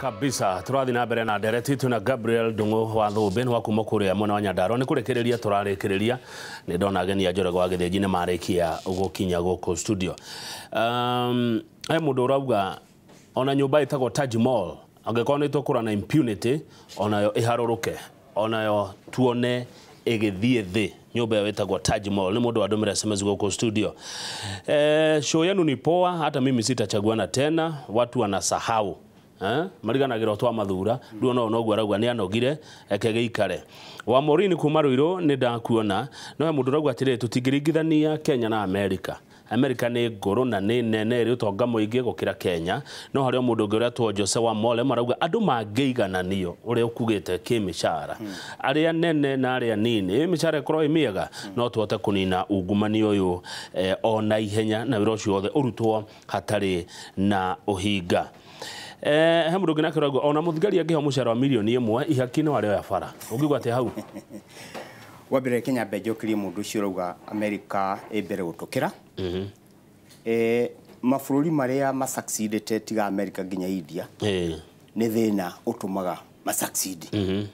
Kabisa tũrathiĩ na mbere na ndereti twĩna Gabriel Ndung'u wa Thũmbĩ wa kuma kũrĩa mwena wa Nyandarua. Nĩ kũrĩkĩrĩria tũrarĩkĩrĩria, nĩ ndona ageni a Njoroge wa Gĩthĩnji nĩ marĩkia gũkinya gũkũ studio. He mũndũ ũrauga ona nyũmba ĩtagwo Taj Mall angĩkorwo nĩ tũkũra na impunity onayo ĩharũrũke, onayo tuone ĩgĩthiĩ thĩ. Nyũmba ĩyo ĩtagwo Taj Mall. Nĩ mũndũ wandũmĩra SMS gũkũ studio. Show yenu ni poa, hata mimi sitachaguana tena, watu wanasahau. Mariganagĩra twa mathura rĩu no noguo arauga nĩ anogire eke gĩikare. Wa Morini kuma Ruiru nĩ ndakuona. No he mũndũ ũrauga atĩrĩrĩ, tũtingĩringithania Kenya na America. America nĩ ngũrũ na nĩ nene ĩrĩ ũtonga mũingĩ gũkĩra Kenya. No harĩ o mũndũ ũngĩ ũretwo Jose wa Mole marauga andũ mangĩigananio ũrĩa ũkugĩte kĩmĩcara, arĩa nene na arĩa nini, mĩcara ĩkorwo ĩ mĩega, no tũhote kũnina ungumania ũyũ o na ihenya na wĩra ũcio wothe ũrutwo hatarĩ na ũhinga. He mũndũ ũngĩ nake ũrauga ona mũthigari angĩheo mũcara wa mirioni 1 ihaki no arĩoya bara. Ũngiuga atĩa hau? Wa mbere Kenya mbe njokerie mũndũ ũcio ũrauga America ĩ mbere gũtũkĩra. Mabũrũri marĩa masucceedete tiga America nginya India, nĩ thĩna ũtũmaga masucceed.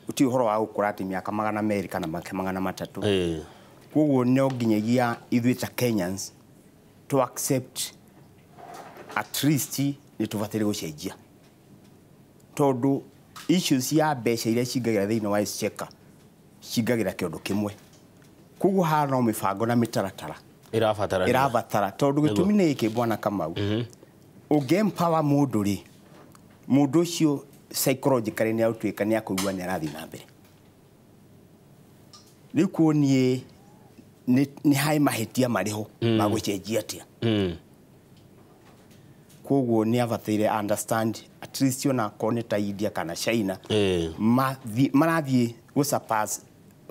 Gũtirĩ ũhoro wa gũkũra atĩ mĩaka 200 kana mĩaka 300. Koguo no nginyagia ithuĩ ta Kenyans to accept at least nĩ tũbataire gũcenjia, tondũ issues ya mbeca iria cingagĩra thĩinĩ wa exchequer cingagĩra kĩũndũ kĩmwe. Koguo haha no mĩbango na mĩtaratara ĩrabatarania, ĩrabatara, tondũ gĩtũmi nĩ gĩkĩ, bwana Kamau, ũngĩ empower mũndũ rĩ, mũndũ ũcio psychologically nĩ agũtuĩka nĩ akũigua nĩ arathiĩ na mbere. Rĩu kuo niĩ nĩ harĩ mahĩtia marĩ ho ma gũcenjia atĩa. Koguo nĩ abataire understand at least ona korwo nĩ ta India kana China, marathiĩ gũ surpass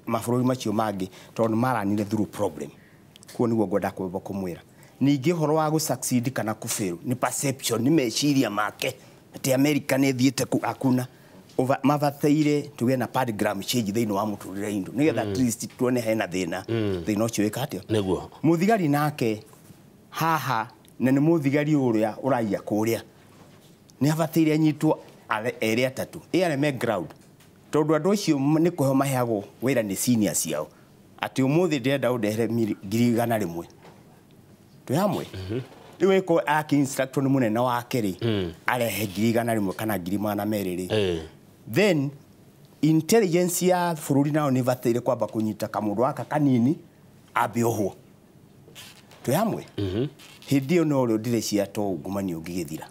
mabũrũri macio mangĩ tondũ nĩ maranire through problem. Kuo nĩguo ngwenda kwamba kũmwĩra. Ningĩ ũhoro wa gũ succeed kana kũ fail nĩ perception, nĩ meciria make atĩ America nĩ ĩthiĩte ku hakuna. Mabataire tũgĩe na paradigm change thĩinĩ wa mũtũrĩre indo nĩgetha at least tuone hena thĩna, thĩna ũcio wĩka atĩa. Mũthigari nake haha, na nĩ mũthigari ũrĩa ũraiya kũrĩa, nĩ abataire anyitwo erĩ atatũ ĩ arĩa me ground, tondũ andũ acio nĩ kũheo maheagwo wĩra nĩ senior ciao atĩ ũmũthĩ ndĩrenda ũndehere 100,000, twĩ hamwe. Rĩu ĩko akĩ-instructwo nĩ mũnene wake rĩ, arehe 100,000 kana 200,000 rĩ, then intelligence ya bũrũri nayo nĩ ĩbataire kwamba kũnyita kamũndũ gaka kanini ambe ohwo, twĩ hamwe. Hĩndĩ ĩyo no rĩo ndĩreciria to ungumania ũngĩgĩthira.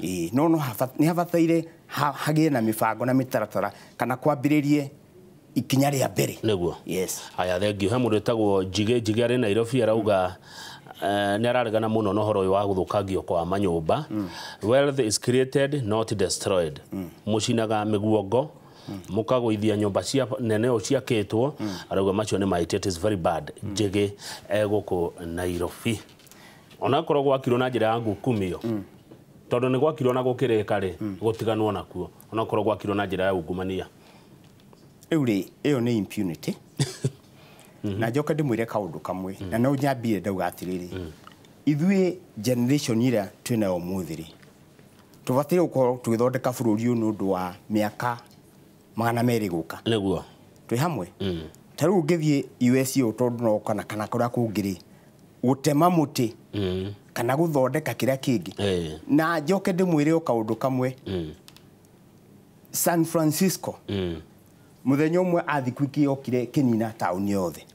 Ĩĩ, no nĩ habataire hagĩe na mĩbango na mĩtaratara kana kwambĩrĩrie ikinya rĩa mbere. Yes. Haya, thengiũ. He mũndũ wĩtagwo Njigĩ Njigĩ arĩ Nairobi arauga nĩ araregana mũno na ũhoro ũyũ wa gũthũkangio kwa manyũmba. Wealth is created, not destroyed. Mũcinaga mĩguongo, mũkagũithia nyũmba cia nene ũũ ciakĩtwo. Arauga macio nĩ mahĩtia, it is very bad. Njĩgĩ egũkũ Nairobi. Onakorwo gwakirwo na njĩra ya ngukumio, tondũ nĩ gwakirwo na gũkĩrĩka rĩ, gũtiganwo nakuo onakorwo gwakirwo na njĩra ya ungumania. Rĩu rĩ, ĩyo nĩ impunity. Na njoke ndĩmwĩre kaũndũ kamwe, na no nyambire ndauga atĩrĩrĩ, ithuĩ generation ĩrĩa twĩnayo ũmũthĩ rĩ, tũbataire gũkorwo tũgĩthondeka bũrũri ũyũ nĩ ũndũ wa mĩaka 200 gũka. Twĩ hamwe. Ta rĩu ũngĩthiĩ US ũũ, tondũ no kana kũrĩa kũngĩ rĩ, gũtema mũtĩ kana gũthondeka kĩrĩa kĩngĩ. Na njoke ndĩmwĩre o kaũndũ kamwe, San Francisco, mũthenya ũmwe earthquake yokire kĩnina taũni yothe.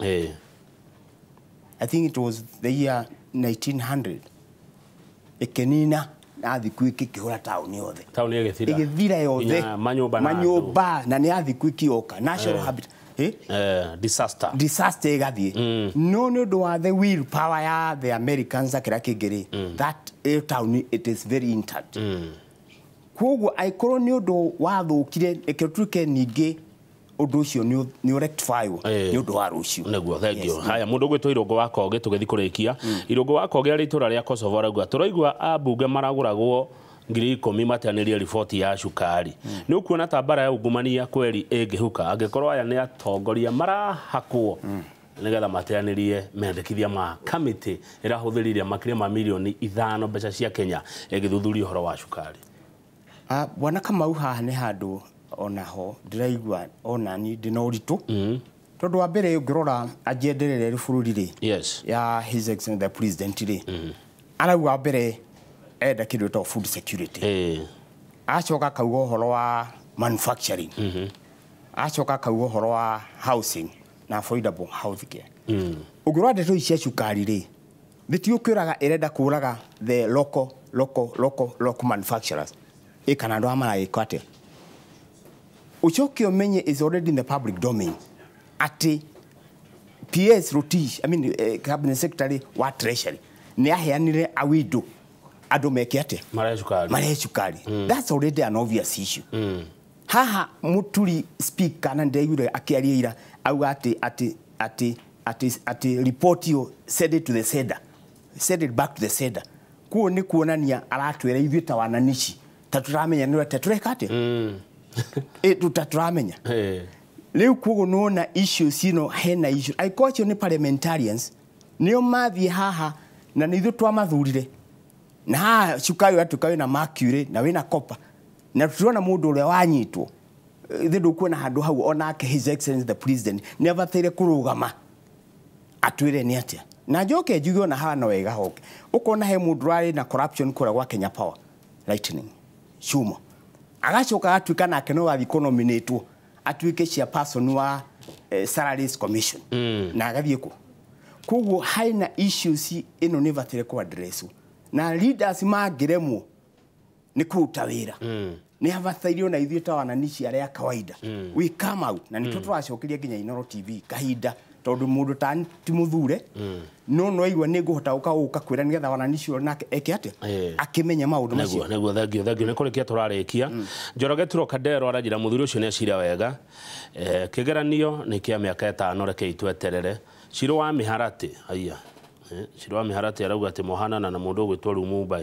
I think it was the year 1900, ĩkĩnina earthquake ĩkĩhũra taũni yothe. Taũni ĩgĩthira. Ĩgĩthira yothe. Nginya manyũmba na andũ. Manyũmba, na nĩ earthquake yoka, natural habitat. Disaster. Disaster ĩgathiĩ, no nĩ ũndũ wa the will power ya the Americans na kĩrĩa kĩngĩ rĩ, that ĩyo town, it is very intact. Koguo angĩkorwo nĩ ũndũ wathũkire, reke tuĩke ningĩ ũndũ ũcio nĩ ũrectifywo nĩ ũndũ wa rũciũ. Nĩguo, thengiũ. Haya, mũndũ ũgwĩtwo Irũngũ wa Koge, tũgĩthiĩ kũrĩkia, Irũngũ wa Koge arĩ itũra rĩa Kosovo arauga tũraigua ambunge maragũragwo 10,000 mateanĩrie riboti ya cukari. Nĩ ũkuona ta mbara ya ungumania kweri ĩngĩhuka angĩkorwo aya nĩ atongoria marahakwo nĩgetha mateanĩrie mendekithia ma kamĩtĩ ĩrahũthĩrire makĩria ma mirioni 5 mbeca cia Kenya ĩgĩthuthuria ũhoro wa cukari? Bwana Kamau haha nĩ handũ onaho ndĩraigua onani ndĩna ũritũ. Tondũ wa mbere ũngĩrora agenda ĩrĩa ĩrĩ bũrũri rĩ, yes, ya His Excellency the President rĩ, arauga wa mbere enda kĩndũ gĩtagwo food security. Acoka akauga ũhoro wa manufacturing. Acoka akauga ũhoro wa housing na affordable health care. Ũngĩrora ndeto ici cia cukari rĩ, thĩ ĩrenda kũraga the local local local local manufacturers. Ĩ kana andũ aya maragĩka atĩa? Ũcoke ũmenye is already in the public domain atĩ PS Rotich, I mean, cabinet secretary wa Treasury nĩ aheanire a window andũ meke atĩa? Marehe cukari. Marehe cukari. That's already an obvious issue. Haha Muturi speaker na ndĩraiguire akĩaria ira auga atĩ atĩ atĩ atĩ atĩ report ĩyo, send it to the sender, send it back to the sender. Kuo nĩ kuonania aratwĩra ithuĩ ta wananchi ta tũramenya nĩ ta tũreka atĩa, ta tũramenya. Rĩu koguo nĩwona issues ino hena issue angĩkorwo acio nĩ parliamentarians nĩo mathiĩ haha na nĩ ithuĩ twamathurire na haha cukari ũratuĩka wĩna mercury na wĩna copper na tũtirona mũndũ ũrĩa wanyitwo ithuĩ ndũkuona handũ hau onake His Excellency the President nĩ abataire kũrũgama atwĩre nĩ atĩa. Na njoke njuge ona haha no wega hoke ũkona he mũndũ ũrarĩ na corruption kũrĩa gwa Kenya Power Lightning Chumo agacoka agatuĩka nake no wathiĩ kũnominatwo atuĩke chairperson wa Salaries Commission na agathiĩ kũ. Koguo haina issues ĩno nĩ ĩbataire kũ address na leaders mangĩremwo nĩ kũruta wĩra nĩ habataire ona ithuĩ ta wananchi arĩa a kawaida we come out na nĩkĩo tũracokeria nginya Inooro TV kahinda tondũ mũndũ ta ti mũthure no no aigua nĩ ngũhota gũka gũka kwĩra nĩgetha wananchi nake eke atĩa akĩmenye maũndũ macio. Nĩguo thank you nĩ kũrĩkia tũrarĩkia. Njoroge Turo Kandero aranjĩra mũthuri ũcio nĩ acira wega. Kĩgeranio nĩ kĩa mĩaka 5 rekei tweterere. Ciro wa Mĩharatĩ aya, Ciro wa Mĩharatĩ arauga atĩ mohanana na mũndũ ũgwĩtwo Lumumba.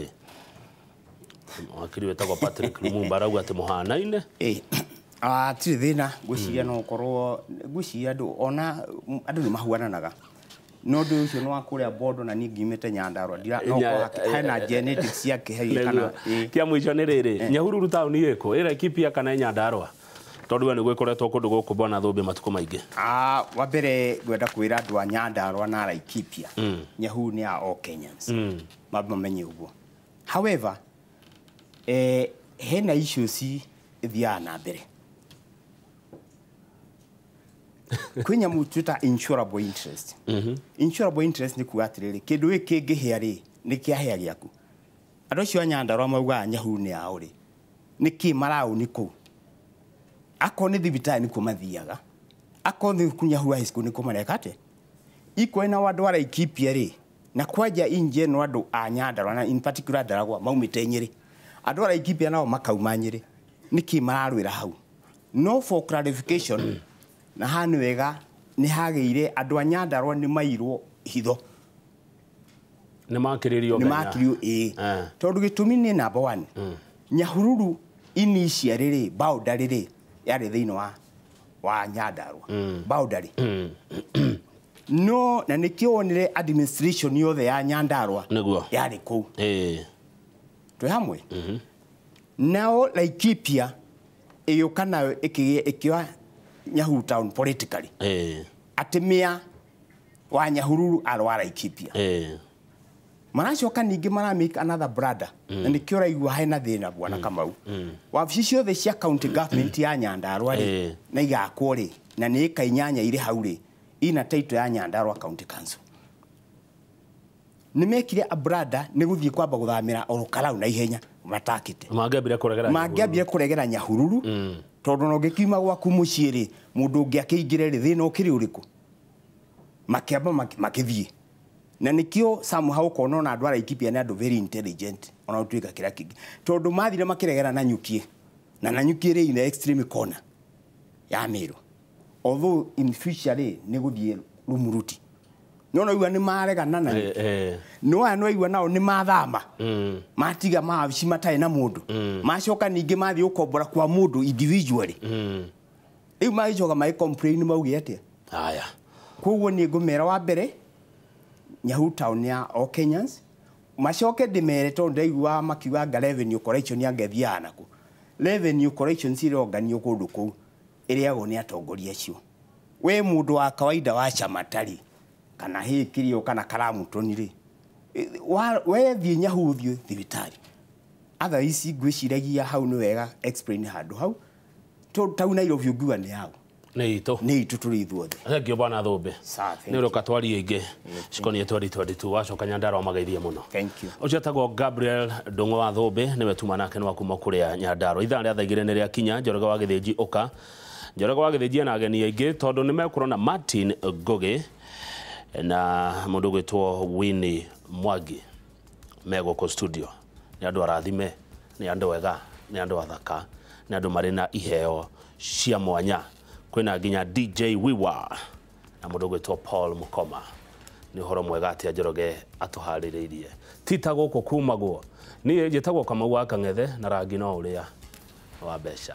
Wakiri wĩtagwo Patrick Lumumba arauga atĩ mũhanaine. Tirĩ thĩna ngwĩciria no ũkorwo ngwĩciria andũ ona andũ nĩ mahuananaga no ũndũ ũcio nĩ wa kũrĩa Bondo na niĩ ngiumĩte Nyandarua no hena genetics ciake hau kana. Kĩa mũico nĩ rĩrĩ, Nyahururu taũni ĩkũ, ĩ Laikipia kana ĩ Nyandarua? Tondũ we nĩ gwĩkoretwo kũndũ gũkũ Bwana Thũmbĩ matukũ maingĩ. Wa mbere ngwenda kwĩra andũ a Nyandarua na Laikipia Nyahururu nĩ ya all Kenyans mambe mamenye ũguo. However, hena issues ithiaga na mbere. Kwĩ nyamũ twĩta insurable interest. Insurable interest nĩ kuga atĩrĩrĩ kĩndũ gĩkĩ kĩngĩhĩa rĩ nĩ kĩahĩa gĩaku. Andũ acio a Nyandarua maugaga Nyahururu nĩ yao rĩ nĩkĩ maraũni kũu? Akorwo nĩ thibitarĩ nĩkuo mathiaga, akorwo nĩ Nyahururu High School nĩkuo mareka atĩa. Iko na andũ a Laikipia rĩ na kwanja in general andũ a Nyandarua na in particular Ndaragwa maumĩte Nyĩrĩ, andũ a Laikipia nao makauma Nyĩrĩ, nĩkĩ mararwĩra hau? No for clarification na haha nĩ wega nĩ hagĩire andũ a Nyandarua nĩ mairwo hitho nĩ makĩrĩrio nĩ makĩrio ĩĩ tondũ gĩtũmi nĩ number 1 Nyahururu initially rĩ boundary rĩ yarĩ thĩinĩ wa Nyandarua boundary no na nĩkĩo wonire administration yothe ya Nyandarua yarĩ kũu twĩ hamwe. Nao Laikipia ĩgĩũka nayo ĩkĩoya Nyahururu town politically atĩ mĩa wa Nyahururu arwa Laikipia maracoka ningĩ mara make another brother na nĩkĩo ũraigua hena thĩna Bwana Kamau. Wabici ciothe cia county government ya Nyandarua rĩ na igakwo rĩ na nĩ ĩka 8 irĩ hau rĩ ina title ya Nyandarua County Council. Nĩ mekire a brother nĩ gũthiĩ kwamba gũthamĩra Orokarau na ihenya matakĩte mangĩambire kũregera Nyahururu tondũ no ngĩkiuma gwaku mũciĩ rĩ mũndũ ũngĩ akĩingĩre rĩ thĩna ũkĩrĩ ũrĩkũ makĩamba makĩthiĩ na nĩkĩo somehow ũkona ona andũ a Laikipia nĩ andũ very intelligent ona gũtuĩka kĩrĩa kĩngĩ tondũ mathire makĩregera Nanyuki na Nanyuki rĩ in the extreme corner ya Meru although in future rĩ nĩ gũthiĩ Rumuruti no no igua nĩ maregana na no aya no igua nao nĩ mathama matiga mawabici matarĩ na mũndũ macoka ningĩ mathiĩ gũkombora kwa mũndũ individually rĩu magĩcoka magĩ complain mauge atĩa. Haya koguo nĩ ngũmera wa mbere Nyahururu town ya all Kenyans macoke ndĩmere tondũ ndaigua makiuga anga revenue collection yangethiaga naku Revenue collections ironganio kũndũ kũu ĩrĩagwo nĩ atongoria acio. We mũndũ wa kawaida wa Chamatari kana hĩkĩrio kana Karamutoni rĩ, wethiĩ Nyahuthiũ thibitarĩ, otherwise ngwĩciragia hau nĩ wega explain handũ hau, tondũ tau Nairobi ũngiuga nĩ hau. Nĩ itũ. Nĩ itũ tũrĩ ithuothe. Thengio bwana Thũmbĩ. Sawa, thank Nĩ ũroka twarie ingĩ cikoniĩ 2022 wacoka Nyandarua mageithie mũno. Thank you. Ũcio etagwo Gabriel Ndung'u wa Thũmbĩ, nĩwe tuma nake nĩ wa kuma kũrĩa Nyandarua. Ithaa rĩa thaa 2 nĩ rĩakinya. Njoroge wa Gĩthĩnji ũka. Njoroge wa Gĩthĩnji ena ageni aingĩ tondũ nĩ mekũrona Martin Ngugi na mũndũ ũgwĩtwo Winnie Mwangi me gũkũ studio. Nĩ andũ arathime, nĩ andũ ega, nĩ andũ athaka, nĩ andũ marĩ na iheo cia mwanya. Kwĩna nginya DJ Wiwa na mũndũ ũgwĩtwo Paul Mukoma. Nĩ ũhoro mwega atĩa Njoroge atũharĩrĩirie. Ti ta gũkũ kumagwo. Niĩ njĩtagwo Kamau wa Kang'ethe na rangi no ũrĩa wa mbeca.